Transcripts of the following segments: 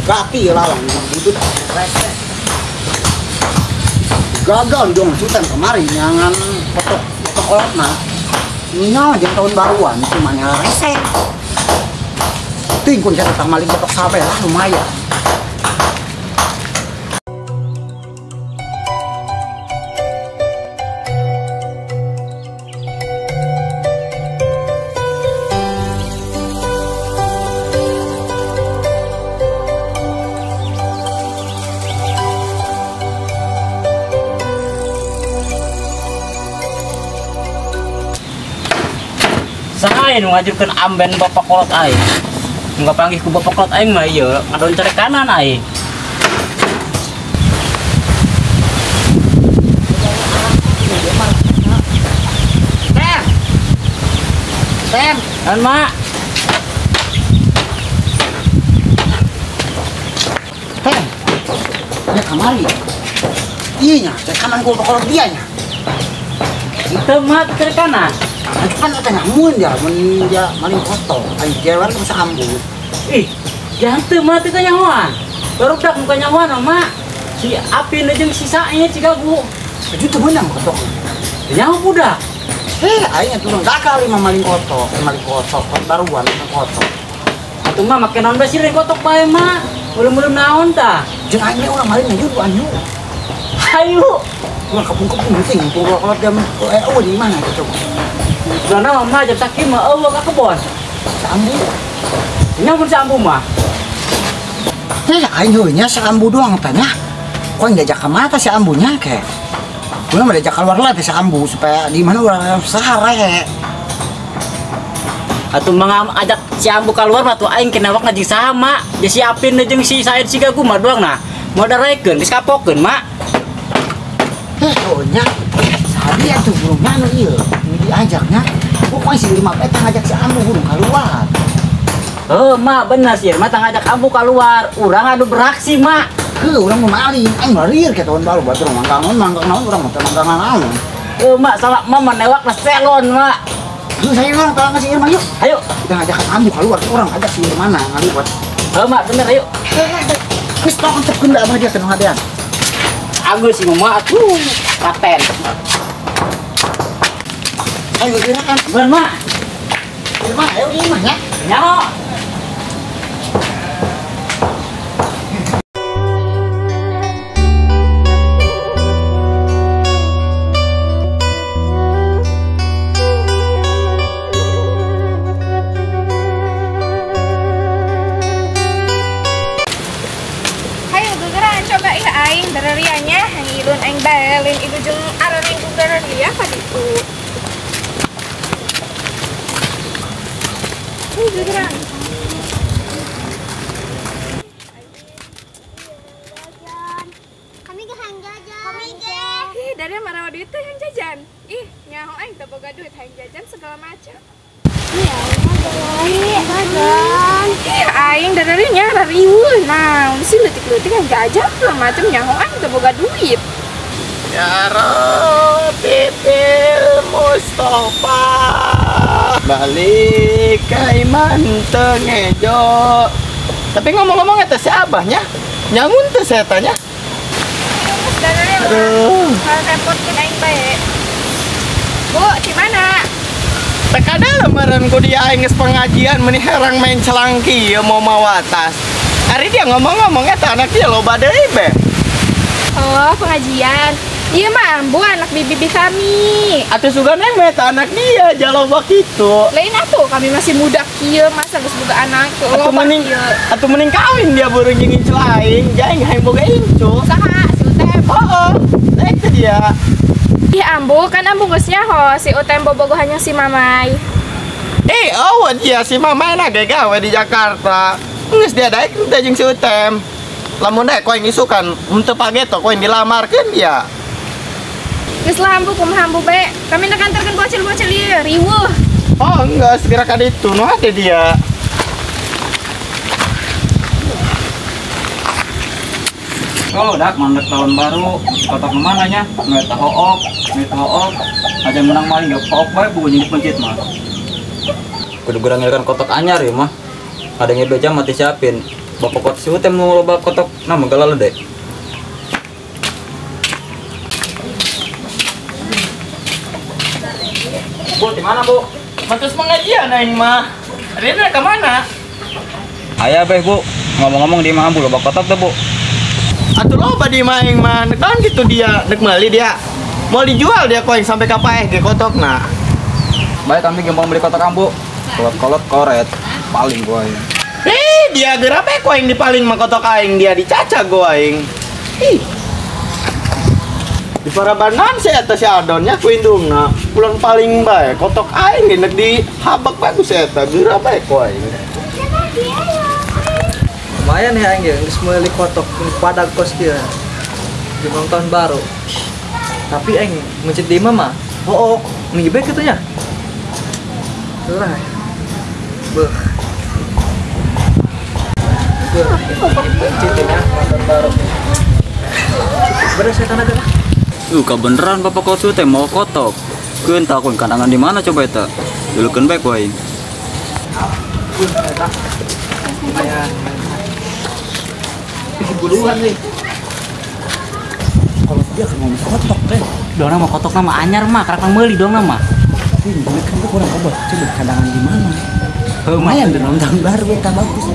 Gati lawang butut rese. Gagal dong sultan kemarin nyangan kotok kotok nah. Nya jeung tahun baruan cuma nyala rese. Ting kun saya maling kotok sampai lah lumayan. Saha nu ngajurkeun amben bapak kolot aing. Nu kapanggih ku bapak kolot aing mah ieu ngadon carekanan aing. Tem. Tem, kan mak. Tem. Ya kamari. Iya nya, carekanan ku bapak kolot dia nya. Teu mah carekanan. Kan ada nyamun ya, mun dia maling kotor, aing jewer bisa ambu. Ih, jangan teu mah teu nyahoan. Barudak muka nyahoan mah. Si Apin jeung si Said si Gagu. Itu teu meunang kotor. Nyaho budak. Aing atuh gagal mah maling kotor, baruan maling kotor. Atuh mah make naon bae sih kotok bae mah. Ulum-ulum naon tah? Jeung aing we urang maling yuk anu. Hayu. Urang kepung-kepung ting, kolot jam oh di mana itu coba. Karena mama jam sakit mah eueuh ka kebon. Sambu. Nya mun sambu mah. Heh, aing heuh nya sambu doang tanya. Kok diajak ka mata si ambunya ke? Urang mah diajak keluar lah si ambu supaya di mana urang sahare. Atuh mah ajak si ambu keluar mah tuh aing kena wak jeung saha mak. Dia si Apin jeung si Said si Gagu mah doang nah. Mau daraekeun geus kapokeun mak. Heh, heuh nya. Saha atuh burungnya anu ieu. Diajaknya, pokoknya si lima peta ngajak si ambu burung keluar. Oh mak bener sih, mak ngajak ambu keluar, urang anu beraksi mak. Ke urang mau maling, aing malir ke tahun baru batur mangkangan mangkang naon urang mah mangkangan naon. Oh mak salah mak menewak ke selon mak. Lu saya urang tolong kasih Irma yuk. Ayo kita ngajak ambu keluar, urang ajak si Irma mana ngaliwat. Oh mak bener ayo. Geus tong tepkeun da abah dia ke nu hadean. Agus sih mah atuh paten. Ayo gerakan. Bener mak. Irma, ayo di imah ya. Nyaho. Hayo gegeran coba ih aing dararianya hangilun aing bae lain itu jeung areuning ku dararia ka ditu. Gegeran. Kami ge hayang jajan. Kami ge. Ih, dari mana duit teh hayang jajan? Ih, nyaho aing teu boga duit hayang jajan segala macam. Iya, jajan. Ih, aing dari nya rariweuh. Nah, sih leutik-leutik hayang jajan segala macam nyaho aing teu boga duit. Ya Rabbi bil Mustafa. Balik ke iman tengejo. Tapi ngomong-ngomong eta si abahnya nyangun teh saya tanya. Aduh, repotkeun aing bae. Bu, di mana? Teka dalam ku dia aing geus pengajian meni herang main celangki ieu mau mawa tas. Ari dia ngomong-ngomong eta anak dia loba deui be. Oh, pengajian. Iya mah ambu anak bibi kami. Atuh sugan mah eta anak dia jaloba kitu. Lain atuh kami masih muda kieu masa geus boga anak atuh mending atuh mending kawin dia burung jeung incu aing, jaing hayang boga incu. Saha si Utem? Heeh, itu dia. Ih ambu kan ambu geus nyaho si Utem bobogohannya si Mamai. Eh, oh dia si Mamai na ge gawe di Jakarta. Geus dia daek teh jeung si Utem. Lamun daek koeng isukan mun teu pageto koeng dilamarkeun dia. Geus lah ambu kumaha ambu be. Kami nak antarkeun bocil-bocil ieu riweuh. Oh, enggak, segera ka ditu. Nu ada dia. Oh, dak mandek tahun baru, kotok kemana nya? Nggak tahu hook, nggak tahu hook. Aja menang maling gak hook bae buku jadi pencit mah. Kudu gerang ngilkan kotok anyar ya mah. Ada ngebeja mati siapin. Bapak kot si Utem nu loba kotok nah megala deh. Bu, di mana, Bu? Mantus pengajian aing mah. Ada ke mana? Aya beh, Bu. Ngomong-ngomong di imah Bu loba kotok tuh, Bu. Atuh loba di imah aing mah. Nek naon gitu dia, nek meuli dia. Mau dijual dia koing sampai ka paeh ge kotokna. Baik kami gampang beli kotok ambu. Kolot-kolot koret paling gua aing. Eh, dia geura bae ku aing dipaling mah kotok aing dia dicaca gua aing. Ih. Di parabanan si eta si Adonnya ku indungna. Pulang paling bae kotok aing ge nek dihabak bae ku si eta geura bae ku aing. Lumayan ya aing ge geus meuli kotok padag kos kieu. Di malam tahun baru. Tapi aing mencit di imah mah. Oh, ngibek kitu nya. Lah. Beuh. Beuh, mencit nya tahun baru. Beres setan aja lah. Kebeneran bapak kosu teh mau kotok. Keun takun kandangan di mana coba eta? Dulukeun bae ku aing. Eta. Lumayan. Ih, buluan nih. Kalau dia kan mau kotok teh. Dong nama kotok nama anyar mah, karak meuli dong nama. Ini kan gua kurang obat, coba kandangan di mana? Lumayan di malam tahun baru eta bagus.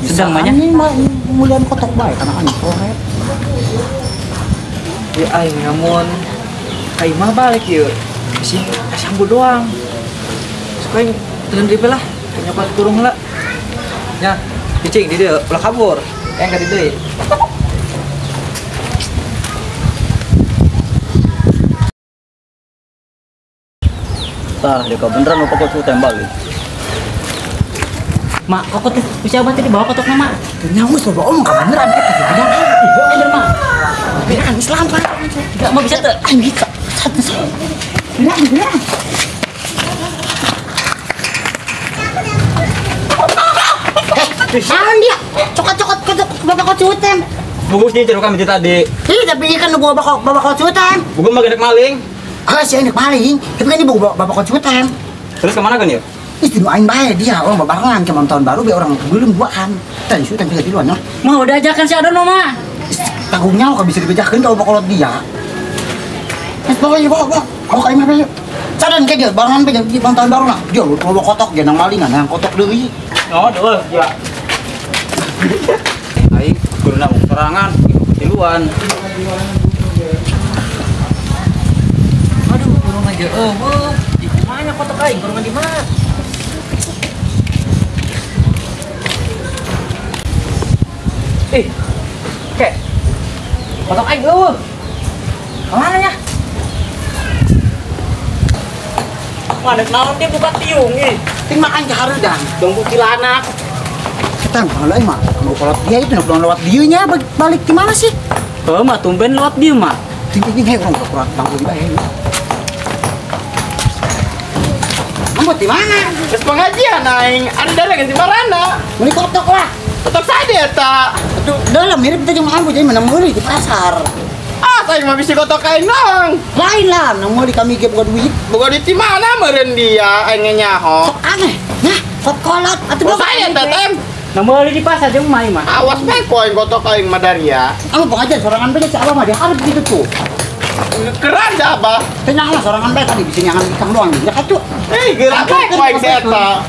Sedang banyak. Ini mah mulian kotok bae kandangan koret. Ya aing ngamun ka imah balik ieu. Bisi sambu doang. Suka aing teun ripe lah, nyopat kurung heula. Nya, cicing di dieu ulah kabur. Aing ka di deui. Tah, dia kebeneran bapak kosu teh balik. Mak, kok teh bisa abah tadi bawa kotok nama? Nyawa coba omong kebeneran eta bener. Bener mah. Beneran Islam Pak. Enggak mau bisa teh. Aing bisa. Satu. Beneran, beneran. Naon dia? Cokot-cokot kotok bapak kocu tem. Bugus dia ceruk kami tadi. Ih, tapi ikan nu bawa bapak kocu tem. Bugus mah genek maling. Ah, si aing maling. Tapi kan ini bawa bapak kocu tem. Terus kemana kan ya? Ih, tinu aing bae dia, orang babarengan ke malam tahun baru biar orang belum gua kan. Tadi sudah bisa di luar lah. Mah udah ajakan si Adon mah. Tanggung nyawa kan bisa dibejakeun kalau bakolot dia. Wes bawa yuk, bawa, bawa. Bawa ka imah bae yuk. Cadan ke dia barengan bae di malam tahun baru nah. Dia bawa kotok dia nang malingan, nang kotok deui. Oh, deuh dia. Aing kuduna mung sorangan, tiluan. Aduh, kurung aja. Oh, di mana kotok aing? Kurungan di mana? Eh, kek. Kotok aing eueuh. Kemana nya? Mana naon dia buka tiung ih. Ting makan ka hareudang. Dong kuntilanak. Kita kalau aing mah mau kolot dia itu nak lewat dieu nya balik di mana sih? Heuh mah tumben lewat dieu mah. Ting ting hae urang kurang bangku di bae. Ambo di mana? Geus pengajian aing, ada dari di marana. Meuli kotok lah. Kotok saja eta. Aduh, dalam mirip teh jeung ambo jadi menang meuli di pasar. Ah, saya mah bisi kotok aing dong. Lain lah, menang meuli kami ge boga duit. Boga duit di mana meureun dia aing nyaho. Sok aneh. Nah, sok kolot atuh boga saya teh tem. Nah, meuli di pasar jeung mah mah. Awas bae ku aing kotok aing mah daria. Ambo pengajian sorangan bae si Abah mah diharap gitu tuh. Keren dah Abah. Tenang lah sorangan bae tadi bisa nyangan ikang doang. Ya kacau. Eh, geura bae ku aing si eta.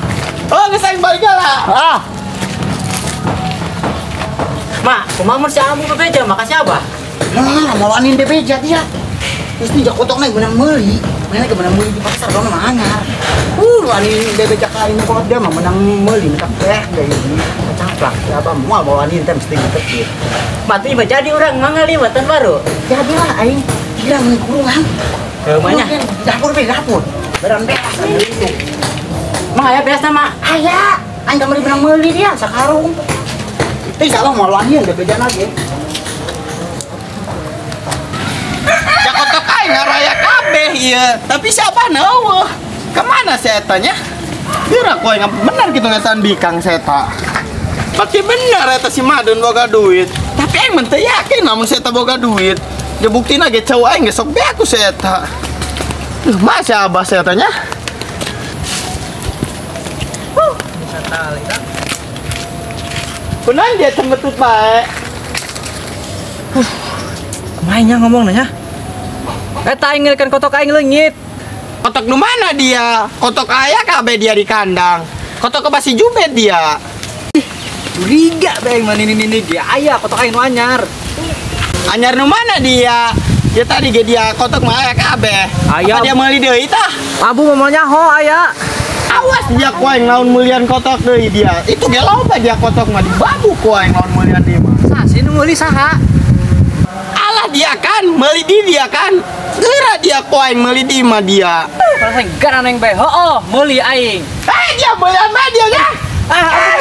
Oh, geus aing balik lah. Ah. Mak, kumaha mun si Ambu bebeja makasih Abah. Nah, mau anin bebeja dia. Terus nih kotok naik benang meuli. Mana ke benang meuli di pasar dong mah anyar. Anin bebeja ka aing kolot dia mah menang meuli minta teh deui. Caplak si Abah moal bawa anin teh mesti gitu. Mati mah jadi urang mangali mah tahun baru. Jadilah aing kira mun kurungan. Heuh mah nya. Dapur be dapur. Beran beas itu. Mah aya beas mah. Aya, aing kamari benang meuli dia sakarung. Teh salah mau anin bebeja lagi. Ya kotok aing ngaraya kabeh ieu, tapi siapa eueuh. Kemana si eta nya? Kira ku aing bener gitu ngetan bikang si eta. Pasti bener eta si Madun boga duit. Tapi aing mah teu yakin lamun si eta boga duit. Dia buktina ge cau aing ge sok beak ku si eta. Duh, masih abah si eta nya. Kunaon dia cembetut bae. Kumaha nya ngomong nya? Eta aing ngeureun kotok aing leungit. Kotok nu mana dia? Kotok aya kabeh dia di kandang. Kotok ke si Jubed dia. Curiga bae aing mah nini-nini ge aya kotok aing nu anyar. Anyar nu mana dia? Ya tadi ge dia kotok mah aya kabeh. Aya. Apa dia meuli deui tah? Abu mah nyaho aya. Awas dia ku aing laun meulian kotok deui dia. Itu ge loba dia kotok mah dibabu ku aing laun meulian deui mah. Sah sih nu meuli saha? Alah dia kan, meuli di dia kan. Geura dia ku aing meuli di mah dia. Perasaan garaneng bae. Hooh, meuli aing. Eh dia meulian mah dia nya. Ah,